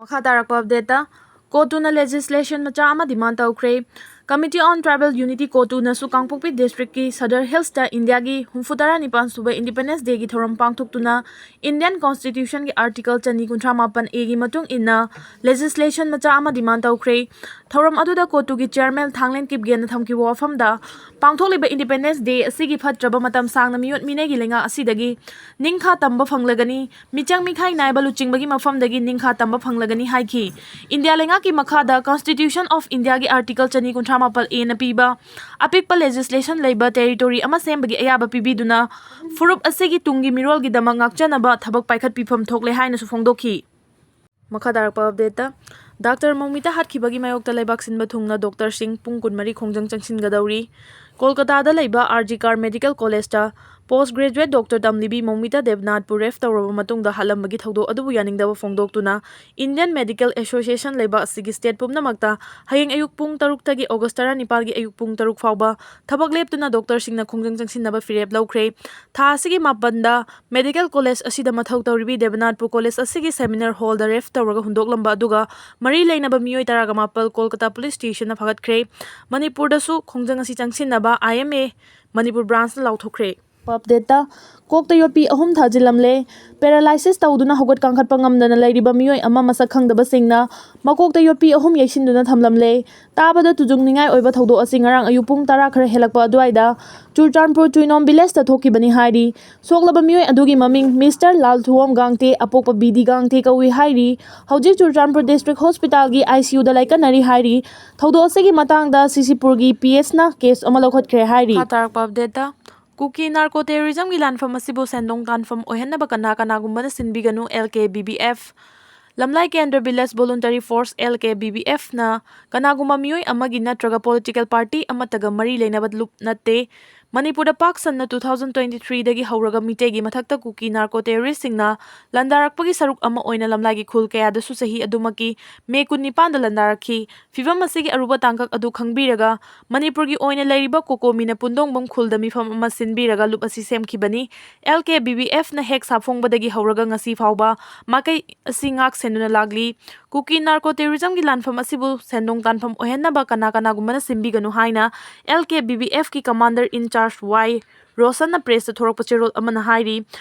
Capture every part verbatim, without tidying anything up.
ꯃꯈꯥ ꯇꯥꯔꯛꯄ ꯑꯞꯗꯦꯠꯇ, ꯀꯣꯇꯨꯅ ꯂꯦꯖꯤꯁꯂꯦꯁꯟ ꯃꯆꯥ ꯑꯃ ꯗꯤꯃꯥꯟ ꯇꯧꯈ꯭ꯔꯦ꯫ Committee on Tribal Unity ꯀꯣꯇꯨꯅꯁꯨ ꯀꯥꯡꯄꯣꯛꯄꯤ ꯗꯤꯁꯇ꯭ꯔꯤꯛꯀꯤ ꯁꯗꯔ ꯍꯤꯜꯁꯇ ꯏꯟꯗꯤꯌꯥꯒꯤ ꯍꯨꯝꯐꯨꯇꯔꯥ ꯅꯤꯄꯥꯟ ꯁꯨꯕ ꯏꯟꯗꯤꯄꯦꯟꯗꯦꯟꯁ ꯗꯦꯒꯤ ꯊꯧꯔꯝ ꯄꯥꯡꯊꯣꯛꯇꯨꯅ ꯏꯟꯗꯤꯌꯟ ꯀꯣꯟꯁꯇꯤꯇ꯭ꯌꯨꯁꯟꯒꯤ ꯑꯥꯔꯇꯤꯀꯜ ꯆꯅꯤ ꯀꯨꯟꯊ꯭ꯔꯥ ꯃꯥꯄꯟ ꯑꯦꯒꯤ ꯃꯇꯨꯡ ꯏꯟꯅ ꯂꯦꯖꯤꯁꯂꯦꯁꯟ ꯃꯆꯥ ꯑꯃ ꯗꯤꯃꯥꯟ ꯇꯧꯈ꯭ꯔꯦ꯫ ꯊꯧꯔꯝ ꯑꯗꯨꯗ ꯀꯣꯇꯨꯒꯤ ꯆꯤꯌꯔꯃꯦꯟ ꯊꯥꯡꯂꯦꯟ ꯀꯤꯞꯒꯦꯟꯅ ꯊꯝꯈꯤꯕ ꯋꯥꯐꯝꯗ, ꯄꯥꯡꯊꯣꯛꯂꯤꯕ ꯏꯟꯗꯤꯄꯦꯟꯗꯦꯟꯁ ꯗꯦ ꯑꯁꯤꯒꯤ ꯐꯠꯇ꯭ꯔꯕ ꯃꯇꯝ ꯁꯥꯡꯅ ꯃꯤꯑꯣꯠ ꯃꯤꯅꯩꯒꯤ ꯂꯩꯉꯥꯛ ꯑꯁꯤꯗꯒꯤ ꯅꯤꯡꯈꯥ ꯇꯝꯕ ꯐꯪꯂꯒꯅꯤ, ꯃꯤꯆꯪ ꯃꯤꯈꯥꯏ ꯅꯥꯏꯕ ꯂꯨꯆꯤꯡꯕꯒꯤ ꯃꯐꯝꯗꯒꯤ ꯅꯤꯡꯈꯥ ꯇꯝꯕ ꯐꯪꯂꯒꯅꯤ ꯍꯥꯏꯈꯤ꯫ ꯏꯟꯗꯤꯌꯥ ꯂꯩꯉꯥꯛꯀꯤ ꯃꯈꯥꯗ Constitution of India ꯒꯤ ꯑꯥꯔꯇꯤꯀꯜ ꯆꯅꯤ ꯀꯨꯟꯊ꯭ꯔꯥ ꯃꯥꯄꯟ ꯑꯦꯅ ꯄꯤꯕ ꯑꯄꯤꯛꯄ ꯂꯦꯖꯤꯁꯂꯦꯁꯟ ꯂꯩꯕ ꯇꯦꯔꯤꯇꯣꯔꯤ ꯑꯃ ꯁꯦꯝꯕꯒꯤ ꯑꯌꯥꯕ ꯄꯤꯕꯤꯗꯨꯅ ꯐꯨꯔꯨꯞ ꯑꯁꯤꯒꯤ ꯇꯨꯡꯒꯤ ꯃꯤꯔꯣꯜꯒꯤꯗꯃꯛ ꯉꯥꯛꯆꯅꯕ ꯊꯕꯛ ꯄꯥꯏꯈꯠꯄꯤꯐꯝ ꯊꯣꯛꯂꯦ ꯍꯥꯏꯅꯁꯨ ꯐꯣꯡꯗꯣꯛꯈꯤ꯫ ꯃꯈꯥ ꯇꯥꯔꯛꯄ ꯑꯞꯗꯦꯠꯇ, ꯗꯥꯛꯇꯔ ꯃꯧꯃꯤꯇꯥ ꯍꯥꯠꯈꯤꯕꯒꯤ ꯃꯥꯌꯣꯛꯇ ꯂꯩꯕꯥꯛ ꯁꯤꯟꯕ ꯊꯨꯡꯅ ꯗꯣꯛꯇꯔꯁꯤꯡ ꯄꯨꯡ ꯀꯨꯟꯃꯔꯤ ꯈꯣꯡꯖꯪ ꯆꯪꯁꯤꯟꯒꯗꯧꯔꯤ꯫ ꯀꯣꯜꯀꯇꯥꯗ ꯂꯩꯕ ꯑꯥꯔ ꯖꯤ ꯀꯥꯔ ꯃꯦꯗꯤꯀꯦꯜ ꯀꯣꯂꯦꯖꯇ ꯄꯣꯁ ꯒ꯭ꯔꯦꯖꯨꯑꯦꯠ ꯗꯣꯛꯇꯔ ꯇꯝꯂꯤꯕꯤ ꯃꯧꯃꯤꯇꯥ ꯗꯦꯕꯅꯥꯊꯄꯨ ꯔꯦꯞ ꯇꯧꯔꯕ ꯃꯇꯨꯡꯗ ꯍꯥꯠꯂꯝꯕꯒꯤ ꯊꯧꯗꯣꯛ ꯑꯗꯨꯕꯨ ꯌꯥꯅꯤꯡꯗꯕ ꯐꯣꯡꯗꯣꯛꯇꯨꯅ ꯏꯟꯗꯤꯌꯟ ꯃꯦꯗꯤꯀꯦꯜ ꯑꯦꯁꯣꯁꯤꯌꯦꯁꯟ ꯂꯩꯕꯥꯛ ꯑꯁꯤꯒꯤ ꯁ꯭ꯇꯦꯠ ꯄꯨꯝꯅꯃꯛꯇ ꯍꯌꯦꯡ ꯑꯌꯨꯛ ꯄꯨꯡ ꯇꯔꯨꯛꯇꯒꯤ ꯑꯣꯒꯁ ꯇꯔꯥꯅꯤꯄꯥꯜꯒꯤ ꯑꯌꯨꯛ ꯄꯨꯡ ꯇꯔꯨꯛ ꯐꯥꯎꯕ ꯊꯕꯛ ꯂꯦꯞꯇꯨꯅ ꯗꯣꯛꯇꯔꯁꯤꯡꯅ ꯈꯣꯡꯖꯪ ꯆꯪꯁꯤꯟꯅꯕ ꯐꯤꯔꯦꯞ ꯂꯧꯈ꯭ꯔꯦ꯫ ꯊꯥ ꯑꯁꯤꯒꯤ ꯃꯥꯄꯟꯗ ꯃꯦꯗꯤꯀꯦꯜ ꯀꯣꯂꯦꯖ ꯑꯁꯤꯗ ꯃꯊꯧ ꯇꯧꯔꯤꯕꯤ ꯗꯦꯕꯅꯥꯊꯄꯨ ꯀꯣꯂꯦꯖ ꯑꯁꯤꯒꯤ ꯁꯦꯃꯤꯅꯥꯔ ꯍꯣꯜꯗ ꯔꯦꯞ ꯇꯧꯔꯒ ꯍꯨꯟꯗꯣꯛꯂꯝꯕ ꯑꯗꯨꯒ ꯃꯔꯤ ꯂꯩꯅꯕ ꯃꯤꯑꯣꯏ ꯇꯔꯥꯒ ꯃꯥꯄꯟ ꯀꯣꯜꯀꯇꯥ ꯄꯨꯂꯤꯁ ꯁ꯭ꯇꯦꯁꯟꯗ ꯐꯥꯒꯠꯈ꯭ꯔꯦ꯫ ꯃꯅꯤꯄꯨꯔꯗꯁꯨ ꯈꯣꯡꯖꯪ ꯑꯁꯤ ꯆꯪꯁꯤꯟꯅꯕ ꯑꯥꯏ ꯑꯦꯝ ꯑꯦ ꯃꯅꯤꯄꯨꯔ ꯕ꯭ꯔꯥꯟꯁꯅ ꯂꯥꯎꯊꯣꯛꯈ꯭ꯔꯦ꯫ ꯑꯞꯗꯦꯠꯇ, ꯀꯣꯛꯇ ꯌꯣꯠꯄꯤ ꯑꯍꯨꯝ ꯊꯥꯖꯤꯜꯂꯝꯂꯦ꯫ ꯄꯦꯔꯥꯂꯥꯏꯁꯤꯁ ꯇꯧꯗꯨꯅ ꯍꯧꯒꯠ ꯀꯥꯡꯈꯠꯄ ꯉꯝꯗꯅ ꯂꯩꯔꯤꯕ ꯃꯤꯑꯣꯏ ꯑꯃ ꯃꯁꯛ ꯈꯪꯗꯕꯁꯤꯡꯅ ꯃꯀꯣꯛꯇ ꯌꯣꯠꯄꯤ ꯑꯍꯨꯝ ꯌꯩꯁꯤꯟꯗꯨꯅ ꯊꯝꯂꯝꯂꯦ꯫ ꯇꯥꯕꯗ ꯇꯨꯖꯨꯡꯅꯤꯡꯉꯥꯏ ꯑꯣꯏꯕ ꯊꯧꯗꯣꯛ ꯑꯁꯤ ꯉꯔꯥꯡ ꯑꯌꯨꯛ ꯄꯨꯡ ꯇꯔꯥ ꯈꯔ ꯍꯦꯜꯂꯛꯄ ꯑꯗꯨꯋꯥꯏꯗ ꯆꯨꯔꯆꯥꯟꯄꯨꯔ ꯆꯨꯏꯅꯣꯝ ꯚꯤꯂꯦꯖꯇ ꯊꯣꯛꯈꯤꯕꯅꯤ ꯍꯥꯏꯔꯤ꯫ ꯁꯣꯛꯂꯕ ꯃꯤꯑꯣꯏ ꯑꯗꯨꯒꯤ ꯃꯃꯤꯡ ꯃꯤꯁꯇꯔ ꯂꯥꯜꯊꯨꯋꯣꯝ ꯒꯥꯡꯇꯦ, ꯑꯄꯣꯛꯄ ꯕꯤ ꯗꯤ ꯒꯥꯡꯇꯦ ꯀꯧꯏ ꯍꯥꯏꯔꯤ꯫ ꯍꯧꯖꯤꯛ ꯆꯨꯔꯆꯥꯟꯄꯨꯔ ꯗꯤꯁꯇ꯭ꯔꯤꯛ ꯍꯣꯁꯄꯤꯇꯥꯜꯒꯤ ꯑꯥꯏ ꯁꯤ ꯌꯨꯗ ꯂꯥꯏꯀꯠꯅꯔꯤ ꯍꯥꯏꯔꯤ꯫ ꯊꯧꯗꯣꯛ ꯑꯁꯤꯒꯤ ꯃꯇꯥꯡꯗ ꯁꯤꯁꯤꯄꯨꯔꯒꯤ ꯄꯤ ꯑꯦꯁꯅ ꯀꯦꯁ ꯑꯃ ꯂꯧꯈꯠꯈ꯭ꯔꯦ ꯍꯥꯏꯔꯤ꯫ ꯃꯈꯥ ꯇꯥꯔꯛꯄ ꯑꯞꯗꯦꯠꯇ, ꯀꯨꯀꯤ ꯅꯥꯔꯀꯣ ꯇꯦꯔꯣꯔꯤꯖꯝꯒꯤ ꯂꯥꯟꯐꯝ ꯑꯁꯤꯕꯨ ꯁꯦꯟꯗꯣꯡ ꯇꯥꯟꯐꯝ ꯑꯣꯏꯍꯟꯅꯕ ꯀꯅꯥ ꯀꯅꯥꯒꯨꯝꯕꯅ ꯁꯤꯟꯕꯤꯒꯅꯨ, L K B B F. ꯂꯝꯂꯥꯏ ꯀꯦꯟꯗ꯭ꯔ village voluntary force, L K B B ꯑꯦꯐꯅ ꯀꯅꯥꯒꯨꯝꯕ ꯃꯤꯑꯣꯏ ꯑꯃꯒꯤ ꯅꯠꯇ꯭ꯔꯒ ꯄꯣꯂꯤꯇꯤꯀꯦꯜ ꯄꯥꯔꯇꯤ ꯑꯃꯠꯇꯒ ꯃꯔꯤ ꯂꯩꯅꯕ ꯂꯨꯞ ꯅꯠꯇꯦ꯫ ꯃꯅꯤꯄꯨꯔꯗ ꯄꯥꯛ ꯁꯟꯅ two thousand twenty threeꯗꯒꯤ ꯍꯧꯔꯒ ꯃꯤꯇꯩꯒꯤ ꯃꯊꯛꯇ ꯀꯨꯀꯤ ꯅꯥꯔꯀꯣ ꯇꯦꯔꯣꯔꯤꯁꯁꯤꯡꯅ ꯂꯥꯟꯗꯥꯔꯛꯄꯒꯤ ꯁꯔꯨꯛ ꯑꯃ ꯑꯣꯏꯅ ꯂꯝꯂꯥꯏꯒꯤ ꯈꯨꯜ ꯀꯌꯥꯗꯁꯨ ꯆꯍꯤ ꯑꯗꯨꯃꯛꯀꯤ ꯃꯦ ꯀꯨꯟꯅꯤꯄꯥꯟꯗ ꯂꯥꯟꯗꯥꯔꯛꯈꯤ꯫ ꯐꯤꯚꯝ ꯑꯁꯤꯒꯤ ꯑꯔꯨꯕ ꯇꯥꯡꯀꯛ ꯑꯗꯨ ꯈꯪꯕꯤꯔꯒ ꯃꯅꯤꯄꯨꯔꯒꯤ ꯑꯣꯏꯅ ꯂꯩꯔꯤꯕ ꯀꯣꯀꯣꯃꯤꯅ ꯄꯨꯟꯗꯣꯡꯕꯝ ꯈꯨꯜꯗ ꯃꯤꯐꯝ ꯑꯃ ꯁꯤꯟꯕꯤꯔꯒ ꯂꯨꯞ ꯑꯁꯤ ꯁꯦꯝꯈꯤꯕꯅꯤ꯫ ꯑꯦꯜ ꯀꯦ ꯕꯤ ꯕꯤ ꯑꯦꯐꯅ ꯍꯦꯛ ꯁꯥꯐꯣꯡꯕꯗꯒꯤ ꯍꯧꯔꯒ ꯉꯁꯤ ꯐꯥꯎꯕ ꯃꯥꯏꯀꯩ ꯑꯁꯤ ꯉꯥꯛ ꯁꯦꯟꯗꯨꯅ ꯂꯥꯛꯂꯤ꯫ ꯀꯨꯀꯤ ꯅꯥꯔꯀꯣ ꯇꯦꯔꯣꯔꯤꯖꯝꯒꯤ ꯂꯥꯟꯐꯝ ꯑꯁꯤꯕꯨ ꯁꯦꯟꯗꯣꯡ ꯇꯥꯟꯐꯝ ꯑꯣꯏꯍꯟꯅꯕ ꯀꯅꯥ ꯀꯅꯥꯒꯨꯝꯕꯅ ꯁꯤꯟꯕꯤꯒꯅꯨ ꯍꯥꯏꯅ ꯑꯦꯜ ꯀꯦ ꯕꯤ ꯕꯤ ꯑꯦꯐꯀꯤ commander in charge ꯋꯥꯏ ꯔꯣꯁꯟꯅ ꯄ꯭ꯔꯦꯁꯇ ꯊꯣꯔꯛꯄ ꯆꯦꯔꯣꯜ ꯑꯃꯅ ꯍꯥꯏꯔꯤ꯫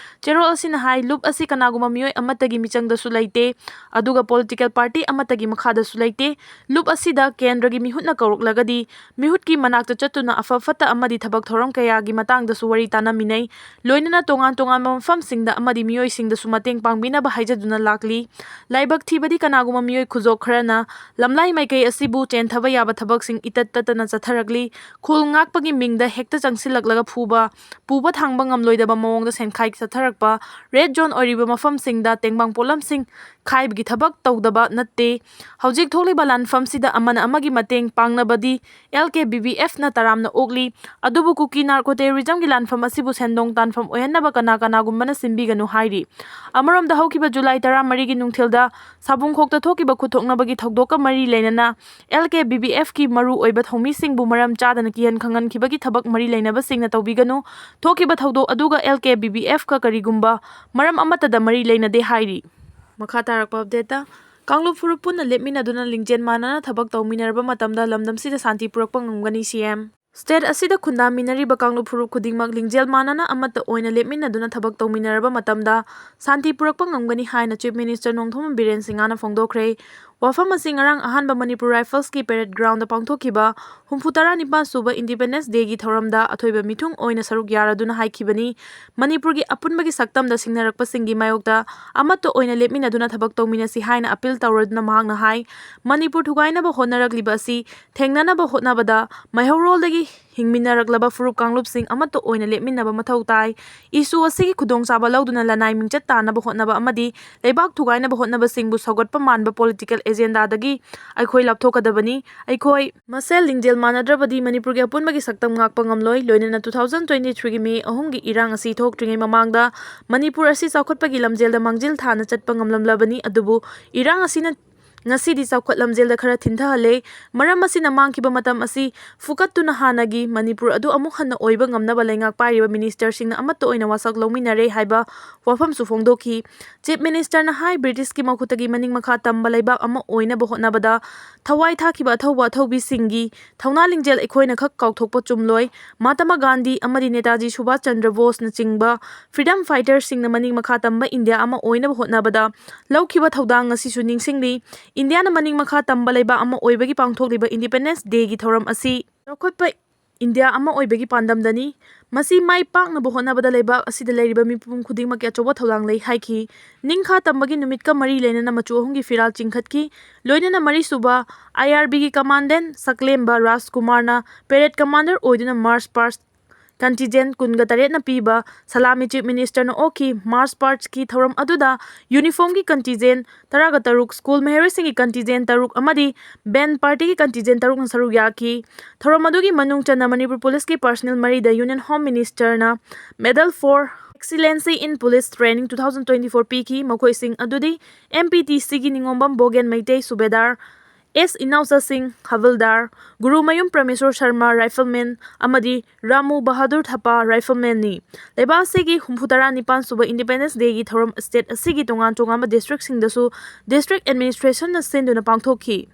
ꯆꯦꯔꯣꯜ ꯑꯁꯤꯅ ꯍꯥꯏ, ꯂꯨꯞ ꯑꯁꯤ ꯀꯅꯥꯒꯨꯝꯕ ꯃꯤꯑꯣꯏ ꯑꯃꯠꯇꯒꯤ ꯃꯤꯆꯪꯗꯁꯨ ꯂꯩꯇꯦ, ꯑꯗꯨꯒ ꯄꯣꯂꯤꯇꯤꯀꯦꯜ ꯄꯥꯔꯇꯤ ꯑꯃꯠꯇꯒꯤ ꯃꯈꯥꯗꯁꯨ ꯂꯩꯇꯦ꯫ ꯂꯨꯞ ꯑꯁꯤꯗ ꯀꯦꯟꯗ꯭ꯔꯒꯤ ꯃꯤꯍꯨꯠꯅ ꯀꯧꯔꯛꯂꯒꯗꯤ ꯃꯤꯍꯨꯠꯀꯤ ꯃꯅꯥꯛꯇ ꯆꯠꯇꯨꯅ ꯑꯐ ꯐꯠꯇ ꯑꯃꯗꯤ ꯊꯕꯛ ꯊꯧꯔꯝ ꯀꯌꯥꯒꯤ ꯃꯇꯥꯡꯗꯁꯨ ꯋꯥꯔꯤ ꯇꯥꯟꯅꯃꯤꯟꯅꯩ꯫ ꯂꯣꯏꯅꯅ ꯇꯣꯉꯥꯟ ꯇꯣꯉꯥꯟꯕ ꯃꯐꯝꯁꯤꯡꯗ ꯑꯃꯗꯤ ꯃꯤꯑꯣꯏꯁꯤꯡꯗꯁꯨ ꯃꯇꯦꯡ ꯄꯥꯡꯕꯤꯅꯕ ꯍꯥꯏꯖꯗꯨꯅ ꯂꯥꯛꯂꯤ꯫ ꯂꯥꯏꯕꯛ ꯊꯤꯕꯗꯤ ꯀꯅꯥꯒꯨꯝꯕ ꯃꯤꯑꯣꯏ ꯈꯨꯖꯣꯛ ꯈꯔꯅ ꯂꯝꯂꯥꯏ ꯃꯥꯏꯀꯩ ꯑꯁꯤꯕꯨ ꯆꯦꯟꯊꯕ ꯌꯥꯕ ꯊꯕꯛꯁꯤꯡ ꯏꯇꯠ ꯇꯠꯇꯅ ꯆꯠꯊꯔꯛꯂꯤ꯫ ꯈꯨꯜ ꯉꯥꯛꯄꯒꯤ ꯃꯤꯡꯗ ꯍꯦꯛꯇ ꯆꯪꯁꯤꯜꯂꯛꯂꯒ ꯐꯨꯕ, ꯄꯨꯕ ꯊꯥꯡꯕ ꯉꯝꯂꯣꯏꯗꯕ ꯃꯑꯣꯡꯗ ꯁꯦꯟꯈꯥꯏ ꯆꯠꯊꯔꯛꯄ, ꯔꯦꯗ ꯖꯣꯟ ꯑꯣꯏꯔꯤꯕ ꯃꯐꯝꯁꯤꯡꯗ ꯇꯦꯡꯕꯥꯡ ꯄꯣꯠꯂꯝꯁꯤꯡ ꯈꯥꯏꯕꯒꯤ ꯊꯕꯛ ꯇꯧꯗꯕ ꯅꯠꯇꯦ꯫ ꯍꯧꯖꯤꯛ ꯊꯣꯛꯂꯤꯕ ꯂꯥꯟꯐꯝꯁꯤꯗ ꯑꯃꯅ ꯑꯃꯒꯤ ꯃꯇꯦꯡ ꯄꯥꯡꯅꯕꯗꯤ ꯑꯦꯜ ꯀꯦ ꯕꯤ ꯕꯤ ꯑꯦꯐꯅ ꯇꯔꯥꯝꯅ ꯑꯣꯛꯂꯤ꯫ ꯑꯗꯨꯕꯨ ꯀꯨꯀꯤ ꯅꯥꯔꯀꯣ ꯇꯦꯔꯣꯔꯤꯖꯝꯒꯤ ꯂꯥꯟꯐꯝ ꯑꯁꯤꯕꯨ ꯁꯦꯟꯗꯣꯡ ꯇꯥꯟꯐꯝ ꯑꯣꯏꯍꯟꯅꯕ ꯀꯅꯥ ꯀꯅꯥꯒꯨꯝꯕꯅ ꯁꯤꯟꯕꯤꯒꯅꯨ ꯍꯥꯏꯔꯤ꯫ ꯑꯃꯔꯣꯝꯗ ꯍꯧꯈꯤꯕ ꯖꯨꯂꯥꯏ ꯇꯔꯥꯃꯔꯤꯒꯤ ꯅꯨꯡꯊꯤꯜꯗ ꯁꯥꯕꯨꯡꯈꯣꯛꯇ ꯊꯣꯛꯈꯤꯕ ꯈꯨꯠꯊꯣꯛꯅꯕꯒꯤ ꯊꯧꯗꯣꯛꯀ ꯃꯔꯤ ꯂꯩꯅꯅ ꯑꯦꯜ ꯀꯦ ꯕꯤ ꯕꯤ ꯑꯦꯐꯀꯤ ꯃꯔꯨ ꯑꯣꯏꯕ ꯊꯧꯃꯤꯁꯤꯡꯕꯨ ꯃꯔꯝ ꯆꯥꯗꯅ ꯀꯤꯍꯟ ꯈꯪꯍꯟꯈꯤꯕꯒꯤ ꯊꯕꯛ ꯃꯔꯤ ꯂꯩꯅꯕꯁꯤꯡꯅ ꯇꯧꯕꯤꯒꯅꯨ꯫ ꯊꯣꯛꯈꯤꯕ ꯊꯧꯗꯣꯛ ꯑꯗꯨꯒ ꯑꯦꯜ ꯀꯦ ꯕꯤ ꯕꯤ ꯑꯦꯐꯀ ꯀꯔꯤꯒꯨꯝꯕ ꯃꯔꯝ ꯑꯃꯠꯇꯗ ꯃꯔꯤ ꯂꯩꯅꯗꯦ ꯍꯥꯏꯔꯤ꯫ ꯃꯈꯥ ꯇꯥꯔꯛꯄ ꯑꯞꯗꯦꯠꯇ, ꯀꯥꯡꯂꯨꯞ ꯐꯨꯔꯨꯞ ꯄꯨꯟꯅ ꯂꯦꯞꯃꯤꯟꯅꯗꯨꯅ ꯂꯤꯡꯖꯦꯜ ꯃꯥꯟꯅꯅ ꯊꯕꯛ ꯇꯧꯃꯤꯟꯅꯔꯕ ꯃꯇꯝꯗ ꯂꯝꯗꯝꯁꯤꯗ ꯁꯥꯟꯇꯤ ꯄꯨꯔꯛꯄ ꯉꯝꯒꯅꯤ, ꯁꯤ ꯑꯦꯝ꯫ ꯁ꯭ꯇꯦꯠ ꯑꯁꯤꯗ ꯈꯨꯟꯗꯥꯃꯤꯟꯅꯔꯤꯕ ꯀꯥꯡꯂꯨꯞ ꯐꯨꯔꯨꯞ ꯈꯨꯗꯤꯡꯃꯛ ꯂꯤꯡꯖꯦꯜ ꯃꯥꯟꯅꯅ ꯑꯃꯠꯇ ꯑꯣꯏꯅ ꯂꯦꯞꯃꯤꯟꯅꯗꯨꯅ ꯊꯕꯛ ꯇꯧꯃꯤꯟꯅꯔꯕ ꯃꯇꯝꯗ ꯁꯥꯟꯇꯤ ꯄꯨꯔꯛꯄ ꯉꯝꯒꯅꯤ ꯍꯥꯏꯅ ꯆꯤꯐ ꯃꯤꯅꯤꯁꯇꯔ ꯅꯣꯡꯊꯣꯝꯕꯝ ꯕꯤꯔꯦꯟ ꯁꯤꯡꯍꯅ ꯐꯣꯡꯗꯣꯛꯈ꯭ꯔꯦ꯫ ꯋꯥꯐꯝ ꯑꯁꯤ ꯉꯔꯥꯡ ꯑꯍꯥꯟꯕ ꯃꯅꯤꯄꯨꯔ ꯔꯥꯏꯐꯜꯁꯀꯤ ꯄꯦꯔꯦꯗ ꯒ꯭ꯔꯥꯎꯟꯗ ꯄꯥꯡꯊꯣꯛꯈꯤꯕ ꯍꯨꯝꯐꯨ ꯇꯔꯥꯅꯤꯄꯥꯟ ꯁꯨꯕ ꯏꯟꯗꯤꯄꯦꯟꯗꯦꯟꯁ ꯗꯦꯒꯤ ꯊꯧꯔꯝꯗ ꯑꯊꯣꯏꯕ ꯃꯤꯊꯨꯡ ꯑꯣꯏꯅ ꯁꯔꯨꯛ ꯌꯥꯔꯗꯨꯅ ꯍꯥꯏꯈꯤꯕꯅꯤ꯫ ꯃꯅꯤꯄꯨꯔꯒꯤ ꯑꯄꯨꯟꯕꯒꯤ ꯁꯛꯇꯝꯗ ꯁꯤꯡꯅꯔꯛꯄꯁꯤꯡꯒꯤ ꯃꯥꯌꯣꯛꯇ ꯑꯃꯠꯇ ꯑꯣꯏꯅ ꯂꯦꯞꯃꯤꯟꯅꯗꯨꯅ ꯊꯕꯛ ꯇꯧꯃꯤꯟꯅꯁꯤ ꯍꯥꯏꯅ ꯑꯄꯤꯜ ꯇꯧꯔꯗꯨꯅ ꯃꯍꯥꯛꯅ ꯍꯥꯏ, ꯃꯅꯤꯄꯨꯔ ꯊꯨꯒꯥꯏꯅꯕ ꯍꯣꯠꯅꯔꯛꯂꯤꯕ ꯑꯁꯤ ꯊꯦꯡꯅꯅꯕ ꯍꯣꯠꯅꯕꯗ ꯃꯩꯍꯧꯔꯣꯜꯗꯒꯤ ꯍꯤꯡꯃꯤꯟꯅꯔꯛꯂꯕ ꯐꯨꯔꯨꯞ ꯀꯥꯡꯂꯨꯞꯁꯤꯡ ꯑꯃꯠꯇ ꯑꯣꯏꯅ ꯂꯦꯞꯃꯤꯟꯅꯕ ꯃꯊꯧ ꯇꯥꯏ꯫ Issue ꯑꯁꯤꯒꯤ ꯈꯨꯗꯣꯡꯆꯥꯕ ꯂꯧꯗꯨꯅ ꯂꯅꯥꯏ ꯃꯤꯡꯆꯠ ꯇꯥꯅꯕ ꯍꯣꯠꯅꯕ ꯑꯃꯗꯤ ꯂꯩꯕꯥꯛ ꯊꯨꯒꯥꯏꯅꯕ ꯍꯣꯠꯅꯕꯁꯤꯡꯕꯨ ꯁꯧꯒꯠꯄ ꯃꯥꯟꯕ political agendaꯗꯒꯤ ꯑꯩꯈꯣꯏ ꯂꯥꯞꯊꯣꯛꯀꯗꯕꯅꯤ꯫ ꯑꯩꯈꯣꯏ ꯃꯁꯦꯜ ꯂꯤꯡꯖꯦꯜ ꯃꯥꯟꯅꯗ꯭ꯔꯕꯗꯤ ꯃꯅꯤꯄꯨꯔꯒꯤ ꯑꯄꯨꯟꯕꯒꯤ ꯁꯛꯇꯝ ꯉꯥꯛꯄ ꯉꯝꯂꯣꯏ꯫ ꯂꯣꯏꯅꯅ two thousand twenty threeꯒꯤ May ꯑꯍꯨꯝꯒꯤ ꯏꯔꯥꯡ ꯑꯁꯤ ꯊꯣꯛꯇ꯭ꯔꯤꯉꯩ ꯃꯃꯥꯡꯗ ꯃꯅꯤꯄꯨꯔ ꯑꯁꯤ ꯆꯥꯎꯈꯠꯄꯒꯤ ꯂꯝꯖꯦꯜꯗ ꯃꯥꯡꯖꯤꯜ ꯊꯥꯅ ꯆꯠꯄ ꯉꯝꯂꯝꯂꯕꯅꯤ꯫ ꯑꯗꯨꯕꯨ ꯏꯔꯥꯡ ꯑꯁꯤꯅ ꯉꯁꯤꯗꯤ ꯆꯥꯎꯈꯠ ꯂꯝꯖꯦꯜꯗ ꯈꯔ ꯊꯤꯟꯊꯍꯜꯂꯦ꯫ ꯃꯔꯝ ꯑꯁꯤꯅ ꯃꯥꯡꯈꯤꯕ ꯃꯇꯝ ꯑꯁꯤ ꯐꯨꯀꯠꯇꯨꯅ ꯍꯥꯟꯅꯒꯤ ꯃꯅꯤꯄꯨꯔ ꯑꯗꯨ ꯑꯃꯨꯛ ꯍꯟꯅ ꯑꯣꯏꯕ ꯉꯝꯅꯕ ꯂꯩꯉꯥꯛ ꯄꯥꯏꯔꯤꯕ ministerꯁꯤꯡꯅ ꯑꯃꯠꯇ ꯑꯣꯏꯅ ꯋꯥꯁꯛ ꯂꯧꯃꯤꯟꯅꯔꯦ ꯍꯥꯏꯕ ꯋꯥꯐꯝꯁꯨ ꯐꯣꯡꯗꯣꯛꯈꯤ꯫ Chief Ministerꯅ ꯍꯥꯏ, Britishꯀꯤ ꯃꯈꯨꯠꯇꯒꯤ ꯃꯅꯤꯡ ꯃꯈꯥ ꯇꯝꯕ ꯂꯩꯕꯥꯛ ꯑꯃ ꯑꯣꯏꯅꯕ ꯍꯣꯠꯅꯕꯗ ꯊꯋꯥꯏ ꯊꯥꯈꯤꯕ ꯑꯊꯧꯕ ꯑꯊꯧꯕꯤꯁꯤꯡꯒꯤ ꯊꯧꯅꯥ ꯂꯤꯡꯖꯦꯜ ꯑꯩꯈꯣꯏꯅ ꯈꯛ ꯀꯥꯎꯊꯣꯛꯄ ꯆꯨꯝꯂꯣꯏ꯫ ꯃꯍꯥꯇꯃꯥ ꯒꯥꯟꯙꯤ ꯑꯃꯗꯤ ꯅꯦꯇꯥꯖꯤ ꯁꯨꯚꯥꯁ ꯆꯟꯗ꯭ꯔ ꯕꯣꯁꯅꯆꯤꯡꯕ freedom fighterꯁꯤꯡꯅ ꯃꯅꯤꯡ ꯃꯈꯥ ꯇꯝꯕ ꯏꯟꯗꯤꯌꯥ ꯑꯃ ꯑꯣꯏꯅꯕ ꯍꯣꯠꯅꯕꯗ ꯂꯧꯈꯤꯕ ꯊꯧꯗꯥꯡ ꯉꯁꯤꯁꯨ ꯅꯤꯡꯁꯤꯡꯂꯤ꯫ ꯏꯟꯗꯤꯌꯥꯅ ꯃꯅꯤꯡ ꯃꯈꯥ ꯇꯝꯕ ꯂꯩꯕꯥꯛ ꯑꯃ ꯑꯣꯏꯕꯒꯤ ꯄꯥꯡꯊꯣꯛꯂꯤꯕ Independence Dayꯒꯤ ꯊꯧꯔꯝ ꯑꯁꯤ ꯆꯥꯎꯈꯠꯄ ꯏꯟꯗꯤꯌꯥ ꯑꯃ ꯑꯣꯏꯕꯒꯤ ꯄꯥꯟꯗꯝꯗꯅꯤ꯫ ꯃꯁꯤ ꯃꯥꯏ ꯄꯥꯛꯅꯕ ꯍꯣꯠꯅꯕꯗ ꯂꯩꯕꯥꯛ ꯑꯁꯤꯗ ꯂꯩꯔꯤꯕ ꯃꯤꯄꯨꯝ ꯈꯨꯗꯤꯡꯃꯛꯀꯤ ꯑꯆꯧꯕ ꯊꯧꯗꯥꯡ ꯂꯩ ꯍꯥꯏꯈꯤ꯫ ꯅꯤꯡꯈꯥ ꯇꯝꯕꯒꯤ ꯅꯨꯃꯤꯠꯀ ꯃꯔꯤ ꯂꯩꯅꯅ ꯃꯆꯨ ꯑꯍꯨꯝꯒꯤ ꯐꯤꯔꯥꯜ ꯆꯤꯡꯈꯠꯈꯤ꯫ ꯂꯣꯏꯅꯅ ꯃꯔꯤꯁꯨꯕ IRBꯒꯤ commandant ꯁꯛꯂꯦꯝꯕ ꯔꯥꯖꯀꯨꯃꯥꯔꯅ parade commander ꯑꯣꯏꯗꯨꯅ March past contingent ꯀꯨꯟꯒ ꯇꯔꯦꯠꯅ ꯄꯤꯕ ꯁꯂꯥꯃꯤ Chief Ministerꯅ ꯑꯣꯛꯈꯤ꯫ March pastꯀꯤ ꯊꯧꯔꯝ ꯑꯗꯨꯗ uniformꯒꯤ contingent ꯇꯔꯥꯒ ꯇꯔꯨꯛ, school ꯃꯍꯩꯔꯣꯏꯁꯤꯡꯒꯤ contingent ꯇꯔꯨꯛ ꯑꯃꯗꯤ band partyꯒꯤ contingent ꯇꯔꯨꯛꯅ ꯁꯔꯨꯛ ꯌꯥꯈꯤ꯫ ꯊꯧꯔꯝ ꯑꯗꯨꯒꯤ ꯃꯅꯨꯡ ꯆꯟꯅ ꯃꯅꯤꯄꯨꯔ ꯄꯨꯂꯤꯁꯀꯤ personnel ꯃꯔꯤꯗ Union Home Ministerꯅ Medal for Excellency in Police Training two thousand twenty four ꯄꯤꯈꯤ꯫ ꯃꯈꯣꯏꯁꯤꯡ ꯑꯗꯨꯗꯤ MPTCꯒꯤ ꯅꯤꯉꯣꯝꯕꯝ ꯕꯣꯒꯦꯟ ꯃꯩꯇꯩ ꯁꯨꯕꯦꯗꯥꯔ, S ꯏꯅꯥꯎꯆꯥ ꯁꯤꯡ ꯍꯕꯜꯗꯥꯔ, ꯒꯨꯔꯨꯃꯌꯨꯝ ꯄ꯭ꯔꯃꯦꯁꯣꯔ ꯁꯔꯃ rifleman ꯑꯃꯗꯤ ꯔꯥꯃꯨ ꯕꯍꯥꯗꯨꯔ ꯊꯄꯥ riflemanꯅꯤ꯫ ꯂꯩꯕꯥꯛ ꯑꯁꯤꯒꯤ ꯍꯨꯝꯐꯨ ꯇꯔꯥ ꯅꯤꯄꯥꯟ ꯁꯨꯕ Independence Dayꯒꯤ ꯊꯧꯔꯝ state ꯑꯁꯤꯒꯤ ꯇꯣꯉꯥꯟ ꯇꯣꯉꯥꯟꯕ districtꯁꯤꯡꯗꯁꯨ district administrationꯅ ꯁꯤꯟꯗꯨꯅ ꯄꯥꯡꯊꯣꯛꯈꯤ꯫